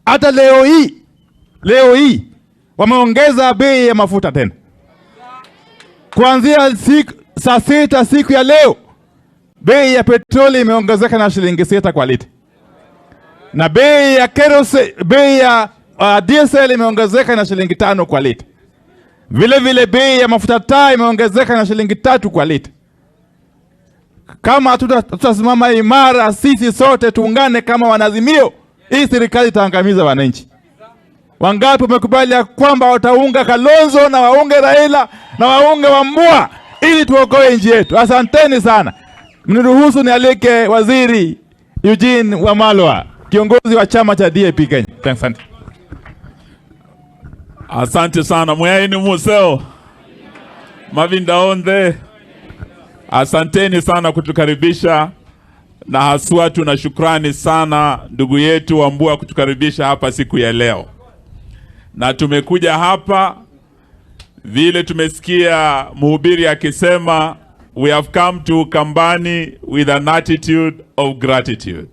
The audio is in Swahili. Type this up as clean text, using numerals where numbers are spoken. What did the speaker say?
Hata leo hii, leo hii wameongeza bei ya mafuta tena kuanzia saa 6 siku ya leo, bei ya petroli imeongezeka na shilingi 6 kwa lita, na bei ya kerosene, bei ya diesel imeongezeka na shilingi 5 kwa lita. Vile vile bei ya mafuta taa imeongezeka na shilingi 3 kwa lita. Kama hatutasimama imara, sisi sote tuungane kama wanaazimio, hii serikali itaangamiza wananchi. Wangapi wamekubali ya kwamba wataunga Kalonzo na waunge Raila na waunge Wambua ili tuokoe nchi yetu? Asanteni sana. Mniruhusu nialike Waziri Eugene Wamalwa, kiongozi wa chama cha DAP Kenya. Asante. Asante sana mwaini museo mavinda onde, asanteni sana kutukaribisha, na haswa tuna shukrani sana ndugu yetu Wambua kutukaribisha hapa siku ya leo, na tumekuja hapa vile tumesikia mhubiri akisema, we have come to Ukambani with an attitude of gratitude.